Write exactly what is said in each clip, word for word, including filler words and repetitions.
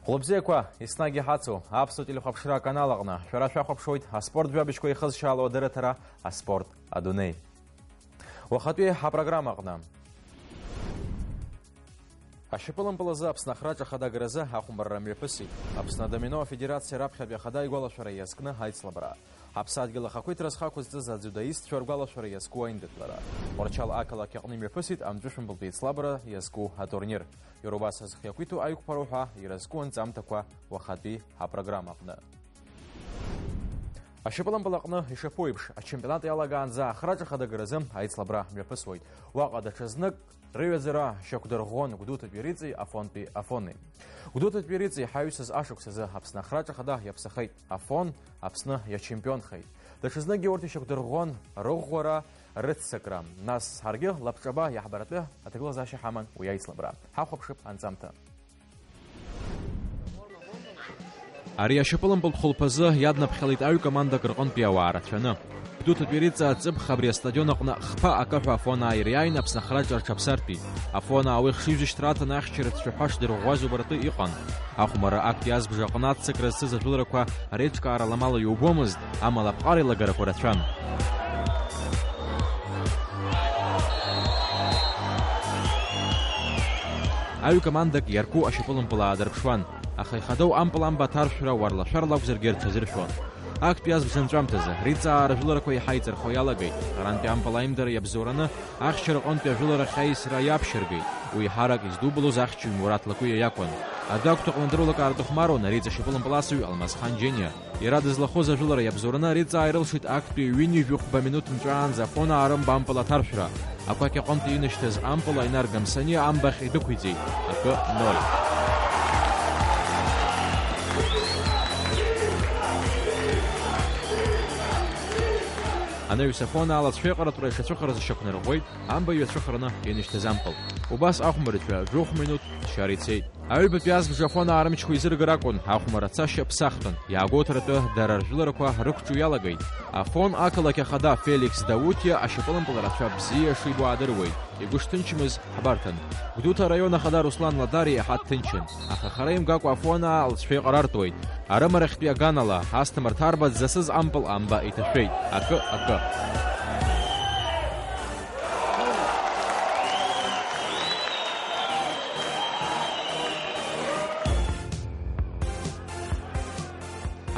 Хәлыбзиақәа, еснагь иҳацу аԥсуа телехәаԥшра аканал аҟны шәара шәахәаԥшуеит аспорт жәабжьқәа ихызшьаало адырраҭара «Аспорт адунеи». Уахатәи ҳапрограммаҟны. Ашьапылампыл азы Аԥсны ахраҿы ахада агаразы ахәмарра мҩаԥысит. Аԥсны адомино афедерациа раԥхьатәи ахада игәалашәара иазкны аицлабра. Ҳаԥсадгьыл ахақәиҭра зхы ақәызҵаз адзюдоистцәа ргәалашәара иазку аиндаҭлара. Тҟәарчал ақалақь аҟны имҩаԥысит амҵәышәымпылтәи еицлабра иазку атурнир. Иара убас азхиақәиҭу аиқәԥароуҳәа иразку анҵамҭақәа уахатәи ҳапрограммаҟны. Ашьапылампыл аҟны ишаԥу еиԥш, ачемпионат иалагаанӡа ахраҿы ахада агаразы аицлабра мҩаԥысуеит. Уаҟа даҽазнык рыҩаӡара шьақәдырӷәӷәон Гәдоуҭатәи Риҵеи Афонтәи Афони. Гәдоуҭатәи Риҵеи ҳаҩсыз ашықәсазы Аԥсны ахраҿы ахада иаԥсахеит. Афон Аԥсны иачемпионхеит. Даҽазныкгьы урҭ ишьақәдырӷәӷәон рыӷәӷәара, рыццакра. Нас ҳаргьы лабҿаба иаҳбаратәы аҭагылазаашьа ҳаман уи аицлабра. Ҳахәаԥшып анҵамҭа. Ари ашьапылампылтә хәылԥазы иаднаԥхьалеит аҩ командак рҟынтәи ауаа рацәаны. Гәдоуҭатәи Риҵа аҵыԥх абри астадион аҟны хԥа акы ҳәа Афонаа ириааин Аԥсны ахраҿы рҽаԥсартәит. Афонаа уи хшыҩзышьҭра аҭаны ахьчара цәаҳәа шдырӷәӷәаз убарҭы иҟан. Ахәмарра актәи азбжа аҟны аццакра зцыз ажәыларақәа реиҿкаара ламала иубомызт, амала аԥҟара еилагарақәа рацәан. Аҩ командак иарку ашьапылампыл аадырԥшуан, аха ихадоу ампыл амба аҭаршәра уарлашәарла акәзаргьы рҽазыршәон. Актәи азбжа анҵәамҭазы, Риҵаа ржәыларақәа еиҳа иҵырхуа иалагеит. Арантәи ампыл аимдара иабзоураны, ахьчара рҟынтәи ажәыларахь аисра иаԥшьыргеит. Уи еиҳарак издубалоз ахьчаҩ Мураҭ Лакәиа иакәын. Адәы ақәҭаҟны дрылакаар дыхәмаруан ари иҵашьапылампыласҩы Алмазхан Џьениа. Иара дызлахәыз ажәылара иабзоураны Риҵаа ирылшеит актәи ҩынҩажәи хәба минуҭ нҵәаанӡа Афонаа рымба ампыл аҭаршәра. Ақәақь аҟынтә инашьҭыз ампыл Аинар Гамсаниа амбахь идәықәиҵеит, акы ноль. Анаҩс Афонаа алацәеиҟаратәра ишацәыхараз шьақәнарӷәӷәеит, амба иҩацәыхараны инашьҭыз ампыл. Убас ахәмарцәа жәохә минуҭ ҭшьара ицеит. Аҩбатәи азбжа Афонаа рымчқәа изыргар акәын, ахәмарра ацашьа ԥсахтәын. Иаагәоуҭартәы дара ржәыларақәа рықәҿу иалагеит. Афон ақалақь ахада Феликс Даутиа ашьапылампыл рацәа бзиа шибо аадыруеит. Игәышҭынчымыз ҳбарҭан. Гәдоуҭа араион ахада Руслан Ладариа иаҳа дҭынчын. Аха хара имгакәа Афонаа алҵшәа иҟарартәуеит. Арымарахьтәи аганала, Асҭамыр Ҭарба дзасыз ампыл амба иҭашәеит. Акы, акы.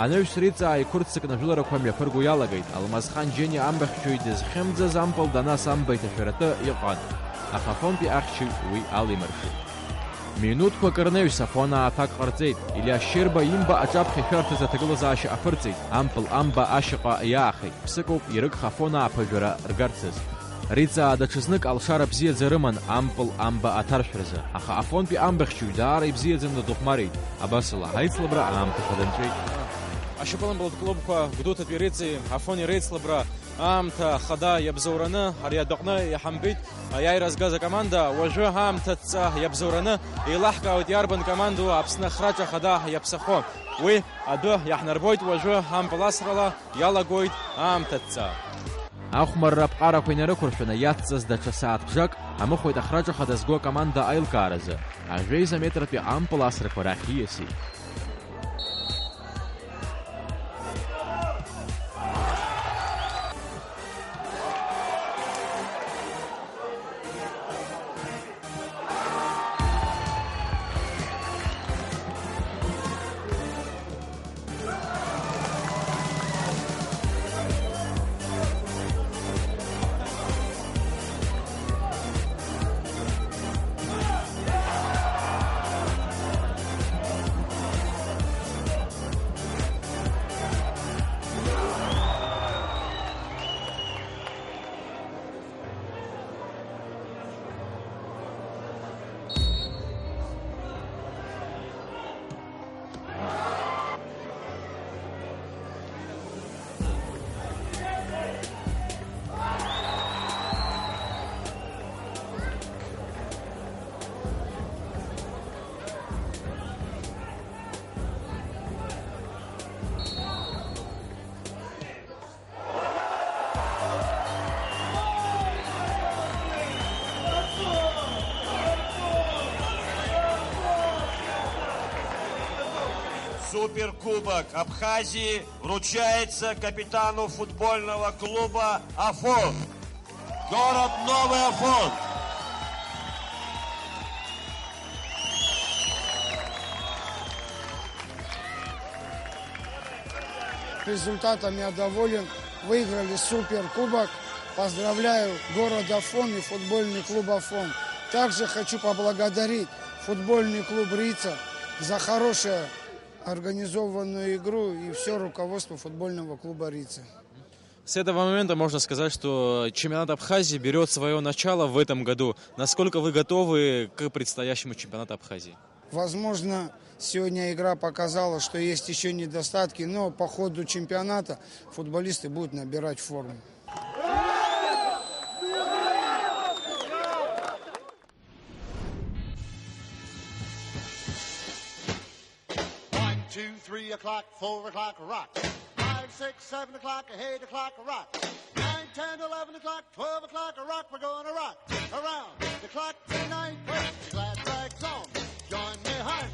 Анаҩс Риҵаа иқәырццакны ажәыларақәа мҩаԥырго иалагеит. Алмазхан Џьениа амбахьчаҩ дызхьымӡаз ампыл данас амба иҭашәаратәы иҟан, аха Афонтәи ахьчаҩ уи алимыршеит. Минуҭқәак рнаҩс Афонаа аҭак ҟарҵеит. Илиас Шьерба имба аҿаԥхьа ишәарҭаз аҭагылазаашьа аԥырҵеит, ампыл амба ашьаҟа иаахеит. Ԥсыкоуп ирыгха Афонаа аԥыжәара ргарцаз. Риҵаа даҽазнык алшара бзиаӡа рыман ампыл амба аҭаршәразы, аха Афонтәи амбахьчаҩ даара ибзиаӡаны дыхәмарит, абасала аицлабра аамҭа хадырҵәеит. Ашьапылампылтә клубқәа Гәдоуҭатәи Риҵеи Афони реицлабра аамҭа хада иабзоураны ари адәаҟны иҳамбеит аиааира згаз акоманда, уажәы аамҭа ҵа иабзоураны еилаҳкаауеит иарбан командоу Аԥсны ахраҿы ахада иаԥсахо. Уи адәы иаҳнарбоит уажәы ампыл асрала. Иалагоит аамҭа ҵа. Ахәмарра аԥҟарақәа инарықәыршәаны иацҵаз даҽа сааҭбжак, амыхәеит ахраҿы хада зго акоманда аилкааразы, ажәеиза метратәи ампыл асрақәа рахь ииасит. Суперкубок Абхазии вручается капитану футбольного клуба «Афон». Город Новый Афон. Результатом я доволен. Выиграли суперкубок. Поздравляю город Афон и футбольный клуб «Афон». Также хочу поблагодарить футбольный клуб «Рица» за хорошее организованную игру и все руководство футбольного клуба «Рица». С этого момента можно сказать, что чемпионат Абхазии берет свое начало в этом году. Насколько вы готовы к предстоящему чемпионату Абхазии? Возможно, сегодня игра показала, что есть еще недостатки, но по ходу чемпионата футболисты будут набирать форму. One, two, three o'clock, four o'clock, rock. Five, six, seven o'clock, eight o'clock, rock. Nine, ten, eleven o'clock, twelve o'clock, rock. We're gonna rock around the clock tonight. Put your glad rags on, join me, hun.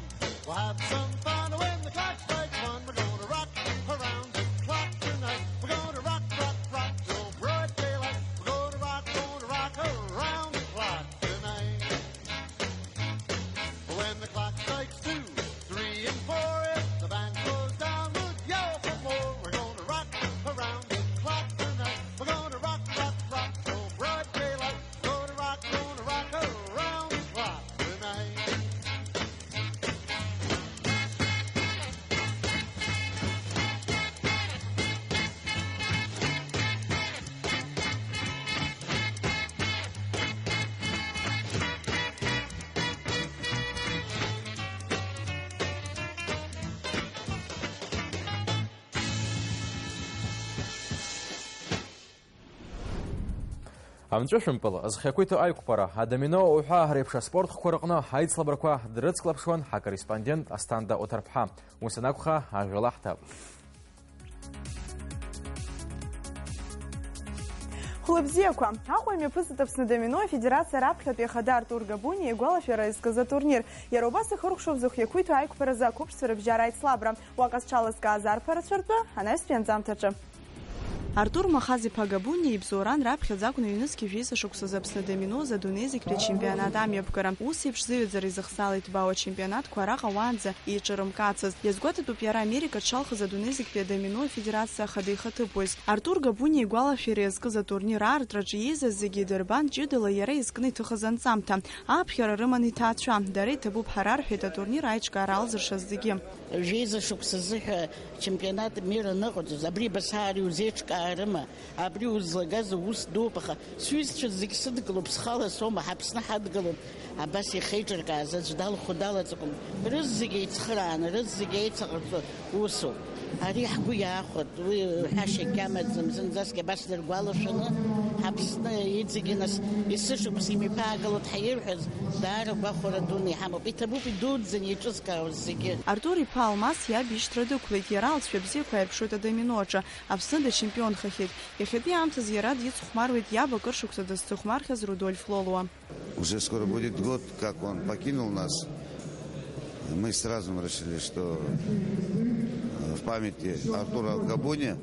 We'll have some fun when the clock strikes one. We're gonna rock around the clock tonight. We're gonna rock, rock, rock till broad daylight. We're gonna rock, gonna rock around the clock tonight. When the clock strikes two, three and four, if the band slows down, we'll yell for more. We're gonna rock around the clock tonight. We're gonna rock, rock, rock till broad daylight. Gonna rock, gonna rock around the clock tonight. Амҵәышәымпыл, зхы еиқәиҭу аиқәԥара, адомино уҳәа реиԥш аспорт хкқәа рҟны аицлабрақәа дрыцклаԥшуан ҳакорреспондент Асҭанда Оҭарԥҳа. Ус анакәха, ажәала ҳҭап. Хәлыбзиақәа! Аҟәа имҩаԥысит Аԥсны адомино афедерациа раԥхьатәи ахада Артур Габуниа игәалашәара иазкыз атурнир. Иара убас ихыркәшоуп зхы иақәиҭу аиқәԥаразы ақәыԥшцәа рыбжьара аицлабра. Уаҟа зҽалазкааз арԥарацәа ртәы анаҩстәи анҵамҭаҿы. Артур Махаз-иԥа Габуниа ибзоуран раԥхьаӡа акәны ҩнызқьи жәеиза шықәсазы Аԥсны адомино азы адунеи зегьтәи ачемпионат амҩаԥгара. Ус еиԥш зыҩаӡара изыхзаалеит баауа чемпионатқәа араҟа уаанӡа еиҿырымкаацызт. Иазгәаҭатәуп иара Америка дшалхыз адунеи зегьтәи адомино афедерациа ахада ихаҭыԥуаҩс. Артур Габуниа игәалашәара иазкыз атурнир аартраҿы иеизаз зегьы идырбан, ҷыдала иара изкны иҭыхыз анҵамҭа. Ааԥхьара рыман иҭаацәа. Дара иҭабуп ҳәа рарҳәеит атурнир аиҿкаара алзыршаз зегьы. Жәеиза шықәса азыҳәа чемпионат мира аныҟаҵоз, абри Басариа узеиҿкаарыма? Абри узлагаз ус дууп, аха сҩызцәа зегь сыдгылоуп, схала соума, ҳАԥсны ҳадгылоуп. Абас ихеиҿыркааз аӡә далху далаҵакәым. Рызегь еицхырааны, рызегь еицаҟарҵо усуп. Ари ҳгәы иаахәоит, уи ҳәашьагьы амаӡам, зынӡаск абас дыргәалашәаны, ҳАԥсны иҵегьы нас есышықәса имҩаԥаагалоит ҳәа ирҳәаз даара гәахәара дуны иҳамоуп. Иҭабуп идуӡӡаны еиҿызкаауаз зегьы. Артур иԥа Алмас иаб ишьҭра дықәлеит, иара алҵшәа бзиақәа аирԥшуеит адомино аҿы. Аԥсны дачемпионхахьеит. Иахьатәи аамҭазы иара дицхәмаруеит иаб акыр шықәса дызцыхәмархьаз Рудольф Лолуа. Уже скоро будет год, как он покинул нас. Мы сразу решили, что э, в памяти Артура Габуни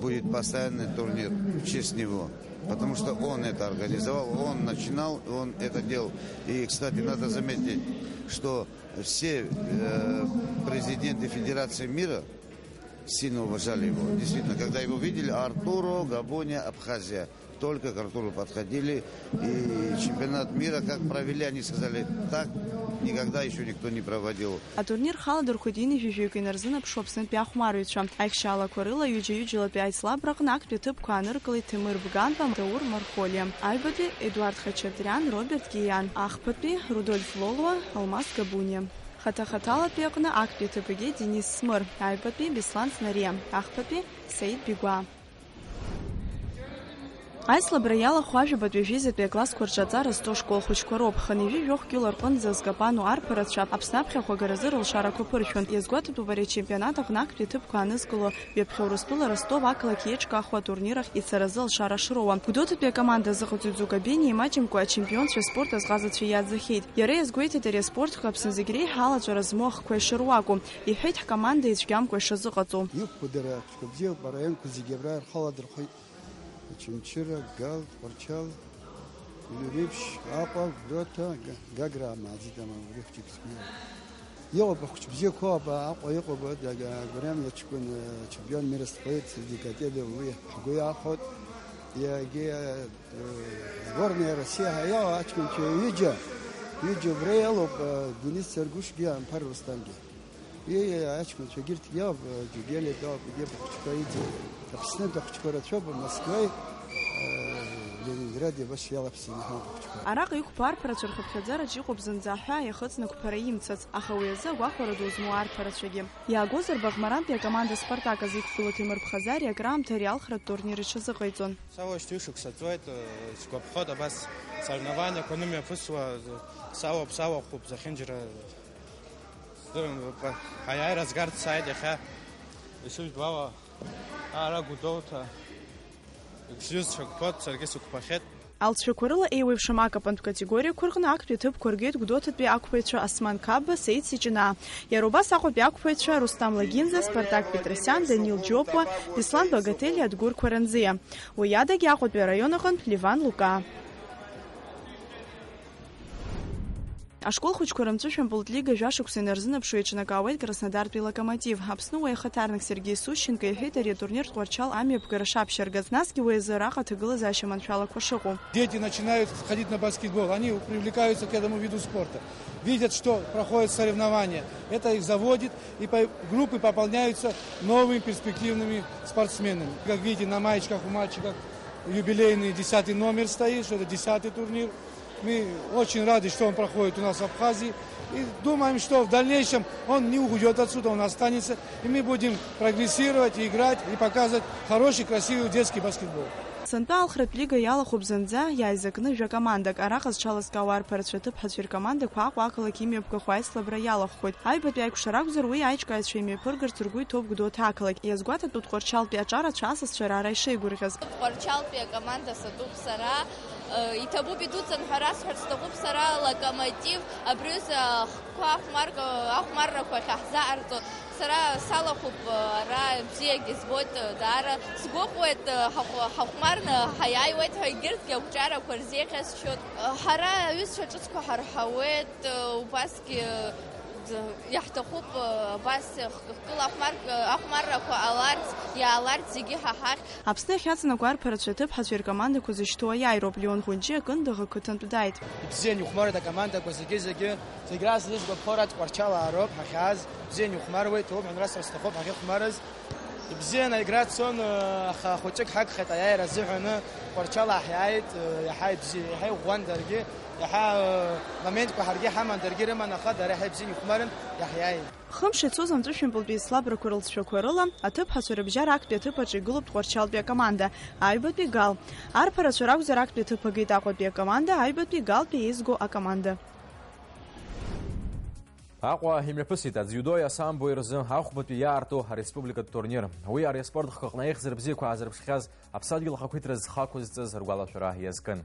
будет постоянный турнир в честь него. Потому что он это организовал, он начинал, он это делал. И, кстати, надо заметить, что все э, президенты Федерации мира сильно уважали его. Действительно, когда его видели, Артуро, Габония, Абхазия, только к Артуру подходили. И чемпионат мира, как провели, они сказали, так никогда еще никто не проводил. Атурнир халадырхәит ҩынҩажәаҩык инарзынаԥшуа Аԥснытәи ахәмарҩцәа. Аихшьаалақәа рыла ҩыџьа-ҩыџьалатәи аицлабраҟны актәи аҭыԥқәа ааныркылеит Ҭемыр Бганба, Даур Мархолиа, аҩбатәи Едуард Хачатриан, Роберт Гиан, ахԥатәи Рудольф Лолуа, Алмас Габуниа. Хаҭа-хаҭалатәи аҟны актәи аҭыԥ агеит Денис Смыр, аҩбатәи Беслан Знариа, ахԥатәи Саид Бигәаа. Аицлабра иалахәу ажәабатәи жәеизатәи аклассқәа рҿы аҵара зҵо ашкол хәыҷқәа роуп. Хынҩажәи жәохә кьыла рҟынӡа зкапану арԥарацәа Аԥсны аԥхьахә агаразы рылшарақәа ԥыршәон. Иазгәаҭатәуп ари ачемпионат аҟны актәи аҭыԥқәа аанызкыло, ҩаԥхьа Урыстәыла Ростов ақалақь еиҿкаахо атурнир ахь ицаразы алшара шроуа. Гәдоуҭатәи акоманда азыҟаҵаҩ Ӡука Бениа имаҷымкәа ачемпионцәа аспорт азҟазацәа иаӡахьеит. Иара иазгәеиҭеит ари аспорт хкы Аԥсны зегь реиҳа алаҵәара змоу ахқәа ишыруаку. Иҳәеит, ҳкоманда ицәгьамкәа ишазыҟаҵо. Иқәԥо дара ахәыҷқәа бзиоуп, араионқәа зегьы абра ирхала дырхәеит. Очамчыра, Гал, Тҟәарчал, Ҩнеиԥш, Аҟәа, Гәдоуҭа, Га-, Гаграа мааӡеит, ама убри хәҷык зқәиоу. Иҟоуп ахәҷы бзиақәоу, аба Аҟәа иҟоуп, ада, га-, агәырҩамна ҷкәын, э, чемпион мира стҟоит, декатедов, уи ҳгәы иаахәоит. Иагьы, э, сборная России ҳәа иҟоу аҷкәынцәа ҩыџьа, ҩыџьа убра иалоуп, э, Денис Саргәышгьы, Амԥар Русҭангьы. Иеи, аҷкәынцәа егьырҭгьы ауп, Џьугелиа дауп, егьырҭ ахәыҷқәа иҵегь. Аԥснытә ахәыҷқәа рацәоуп, Москвеи, Ленингради абас иалаԥс ианаҳауп ахәыҷқәа. Араҟа иқәԥо арԥарацәа рхыԥхьаӡараҿ иҟоуп зынӡа аҳәаа иахыҵны қәԥара имцац, аха уи азы агәахәара ду змоу арԥарацәагьы. Иаагозар, Баӷмарантәи акоманда Спартак азы иқәгылоу Ҭемыр Ԥхазариа акраамҭа ари алхратә турнир иҽазыҟаиҵон. Сауа шьҭҩышықәса ҵуеит, сгәаԥхоит абас соревнованиақәа анымҩаԥысуа, сауап, сауахәуп зехьынџьара. Здырам, ҳаиааира згарц сааит иахьа, ишыжәбо ала, ара Гәдоуҭа, сҩызцәа гәҭоит, саргьы сықәԥахьеит. Алҵшәақәа рыла еиуеиԥшым акапантә категориақәа рҟны актәи аҭыԥқәа ргеит Гәдоуҭатәи ақәԥаҩцәа Осман Қапба, Сеид Сиҷынаа. Иара убас Аҟәатәи ақәԥаҩцәа Рустам Лагинза, Спартак Петросиан, Данил Џьопуа, Беслан Багателиа, Адгәыр Қәаранӡиа. Уи адагьы Аҟәатәи араион аҟынтә Леван Лука. Ашкол хәыҷқәа рымҵәышәымпылтә лига жәашықәса инарзынаԥшуа еиҿнакаауеит Краснодартәи Локомотив. Аԥсны уи ахаҭарнак Сергеи Сущенко иҳәеит ари атурнир Тҟәарчал амҩаԥгара шаԥшьаргаз, насгьы уи азы араҟа аҭагылазаашьа маншәалақәа шыҟоу. Дети начинают ходить на баскетбол, они привлекаются к этому виду спорта, видят, что проходят соревнования. Это их заводит, и по-, группы пополняются новыми перспективными спортсменами. Как видите, на маечках у мальчиков юбилейный десятый номер стоит, что это десятый турнир. Мы очень рады, что он проходит у нас в Абхазии. И думаем, что в дальнейшем он не уйдёт отсюда, он останется. И мы будем прогрессировать, и играть, и показывать хороший, красивый детский баскетбол. Сынтәа алхратә лига иалахәуп зынӡа иааизакны жәа-командак. Араҟа зҽалазкаауа арԥарацәа аҭыԥҳацәеи ркомандақәа Аҟәа ақалақь имҩаԥгахо аицлабра иалахәхоит. Аҩбатәи аиқәшара акәзар, уи аиҿкааҩцәа имҩаԥыргарц ргәы иҭоуп Гәдоуҭа ақалақь. Иазгәаҭатәуп Тҟәарчалтәи аҿарацәа асасцәа раара ишеигәырӷьаз. Тҟәарчалтәи акоманда сатәуп сара. Э, иҭабуп идуӡӡан ҳәа расҳәарц сҭахуп сара, Локомотив абри аҩыза ахқәа ахәмарк-, ахәмаррақәа ахьаҳзаараҵо. Сара салахәуп, э, ара бзиагьы збоит, э, даара сгәыӷуеит, э, ҳахә-, ҳахәмарны ҳаиааиуеит ҳәа егьырҭгьы ақәҿиарақәа рзеиӷьасшьоит. Э, ҳара аҩызцәа ҿыцқәа ҳарҳауеит, э, убасгьы, э, д-, иаҳҭахуп, э, абас х-, хкыла ахәмарк-, ахәмаррақәа ҟаларц, иааларц зегьы ҳа ҳахь. Аԥсны ахьаҵанакуа арԥарацәа аҭыԥҳацәеи ркомандақәа зышьҭоу аиааироуп. Леон Ӷәынџьиа Кындыӷ ақыҭантә дааит. Ибзиан ихәмарит акомандақәа зегьы-зегьы. Зегь раасҭа зышьҭоу гәаԥхо ара Тҟәарчал аароуп ҳахьааз. Ибзиан ихәмаруеит, ҭабуп ҳәа расҳәар сҭахуп ҳахьыхәмарыз. Ибзиан аигра цон, аха хәыҷык ҳагхеит аиааира азыҳәаны. Тҟәарчал ҳиааит, иаҳа ибзиа, иаҳа иӷәӷәан даргьы, иаҳа моментқәа ҳаргьы ҳаман, даргьы рыман, аха дара иаҳа ибзиан ихәмарын, иаҳиааит. Хымш ицоз амҵәышәымпылтәи еицлабрақәа рылҵшәақәа рыла, аҭыԥҳацәа рыбжьара актәи аҭыԥ аҿы игылоуп Тҟәарчалтәи акоманда, аҩбатәи Гал. Арԥарацәа ракәзар, актәи аҭыԥ агеит Аҟәатәи акоманда, аҩбатәи Галтәи еизго акоманда. Аҟәа имҩаԥысит адзиудои асамбои рзы ахәбатәи иаарту ареспубликатә турнир. Уи ари аспорт хкы аҟны аихьӡара бзиақәа аазырԥшхьаз, аԥсадгьыл ахақәиҭра зхы ақәызҵаз ргәалашәара иазкын.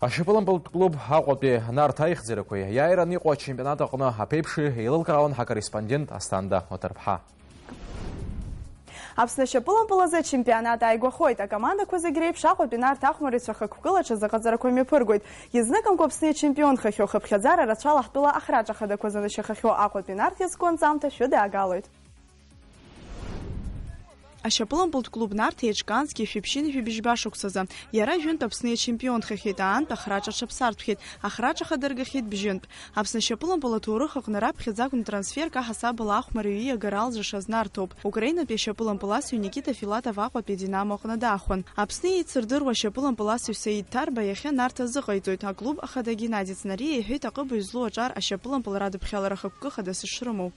Ашьапылампылтә клуб Аҟәатәи Нарҭ аихьӡарақәеи иааираны иҟоу ачемпионат аҟны аԥеиԥши еилылкаауан ҳакорреспондент Асҭанда Оҭарԥҳа. Аԥсны ашьапылампыл азы ачемпионат ааигәахоит. Акомандақәа зегь реиԥш Аҟәатәи Нарҭ ахәмарыҩцәа хықәкыла аҽазыҟаҵарақәа мҩаԥыргоит. Изныкымкәа Аԥсны ичемпион хыхьоу хыԥхьаӡара рацәала ҳтәыла ахраҿа хадақәа занашьахахьоу Аҟәатәи Нарҭ иазку анҵамҭа шәыдаагалоит. Ашьапылампылтә клуб Нарҭ еиҿкаанӡгьы шәиԥшьынҩажәи бжьба шықәсазы. Иара ҩынтә Аԥсны иачемпионхахьеит, аантә ахраҿа аҽаԥсартәхьеит, ахраҿа хадыргахьеит бжьынтә. Аԥсны ашьапылампыл аҭоурых аҟны раԥхьаӡа акәны трансферк аҳасабала ахәмарыҩы иагараалҵ зашаз нарҭоуп. Украинатәи ашьапылампыл асҩы Никита Филатов Аҟәатәи Динамо аҟны даахәан. Аԥсны еицырдыруа ашьапылампыл асҩы Саид Ҭарба иахьа Нарҭ азыҟаиҵоит. Аклуб ахада Геннади Цнариа иҳәеит аҟыбаҩ злоу аҿар ашьапылампыл радыԥхьалара хықәкы хадас ишрымоу.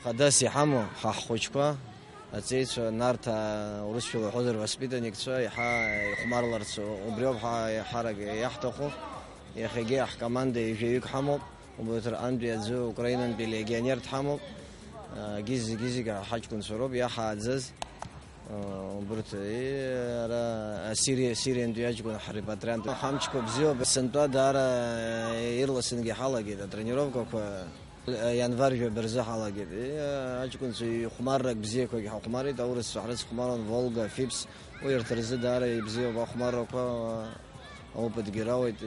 Хадас иҳамоу ҳа ҳхәыҷқәа, аҵеицәа, Нарҭаа, урысшәала уҳәозар, воспитанникцәа, иаҳа ихәмарларц убриоуп ҳа еиҳарак иаҳҭаху. Иахьагьы ҳкоманда ҩажәаҩык ҳамоуп, убарҭ рҟынтәи аӡәы украинантәи легионер дҳамоуп. Егьи зегьы-зегьы ҳаҷкәынцәа роуп иаҳааӡаз. Убарҭ, ара асириа, сириантәи аҷкәын ҳрепатриант. Ҳамчқәа бзиоуп, сынтәа даара ирласынгьы ҳалагеит атренировкақәа. Ианвар жәаба рзы ҳалагеит. Аҷкәынцәа ихәмаррак бзиақәагьы ҳахәмарит, аурысцәа ҳрыцхәмаруан, Волга, Фипс, уи урҭ рзы даара ибзиоуп ахәмаррақәа, аопытгьы рауеит.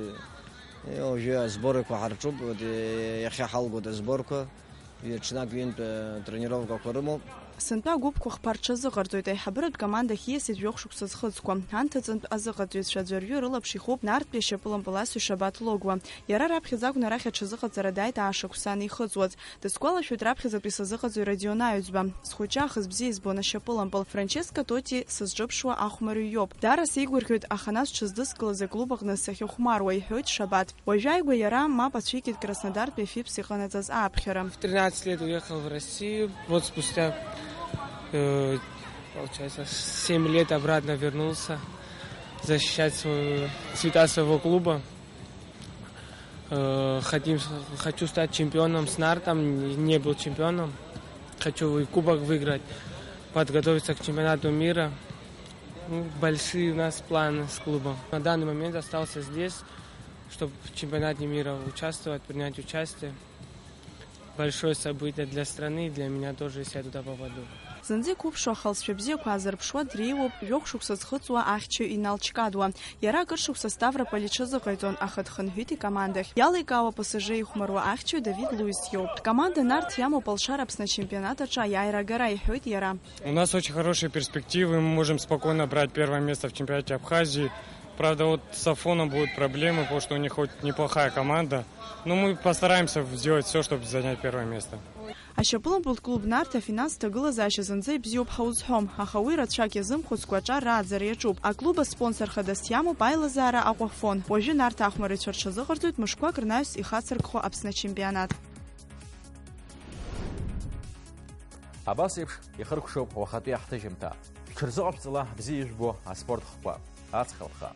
Уажәы асборқәа ҳарҿуп, иахьа ҳалгоит асборқәа, ҩаҽнак ҩынтә тренировкақәа рымоуп. Сынтәа агәыԥқәа хԥа рҽазыҟарҵоит, аиҳабыратә командахь ииасит жәохә шықәса зхыҵқәа. Анҭыҵынтә азыҟаҵаҩцәа аӡәырҩы рылаԥш ихуп Нарҭтәи ашьапылампыл асҩы Шабаҭ Логәуа. Иара раԥхьаӡа акәны арахь аҽазыҟаҵара дааит аашықәсан ихыҵуаз. Дысгәалашәоит раԥхьаӡатәи сазыҟаҵаҩ Родион Аҩӡба. Схәыҷы аахыс бзиа избон ашьапылампыл. Франческо Тоти сызҿыԥшуа ахәмарҩы иоуп. Даара сеигәырӷьоит, аха нас сҽыздыскылаз аклуб аҟны сахьыхәмаруа, иҳәоит Шабаҭ. Уажәааигәа иара мап ацәикит Краснодартәи Фипс иҟанаҵаз ааԥхьара. В тринадцать лет уехал в Россию, вот спустя, э, получается, семь лет обратно вернулся защищать свою, цвета своего клуба. Э, хотим, хочу стать чемпионом с Нартом, не был чемпионом. Хочу и кубок выиграть, подготовиться к чемпионату мира. Ну, большие у нас планы с клубом. На данный момент остался здесь, чтобы в чемпионате мира участвовать, принять участие. Большое событие для страны и для меня тоже, если я туда попаду. Зынӡа иқәыԥшу ахалҵшәа бзиақәа аазырԥшуа дреиуоуп жәохә шықәса зхыҵуа ахьчаҩ Инал Чкадуа. Иара акыр шықәса Ставрополь иҽазыҟаиҵон, аха дхынҳәит икомандахь. Иаликаауа П С Ж ихәмаруа ахьчаҩ Давид Луис иоуп. Команда Нарҭ иамоуп алшара Аԥсны ачемпионат аҿы аиааира агара, иҳәоит иара. У нас очень хорошие перспективы, мы можем спокойно брать первое место в чемпионате Абхазии. Правда, вот с Афоном будут проблемы, потому что у них хоть неплохая команда. Но мы постараемся сделать всё, чтобы занять первое место. Ашьапылампылтә клуб Нарҭ афинанстә ҭагылазаашьа зынӡа ибзиоуп ҳәа узҳәом, аха уи рацәак иазымхәыцкәа аҿар рааӡара иаҿуп. Аклуб аспонсор хадас иамоуп аилазаара Аҟәафон. Уажәы Нарҭ ахәмарыҩцәа рҽазыҟарҵоит мышқәак рнаҩс ихацыркхо Аԥсны ачемпионат. Абас еиԥш ихыркәшоуп уахатәи аҳҭыжьымҭа. Шәҽырзыҟашәҵала бзиа ижәбо аспорт хкқәа. Аҵх алха.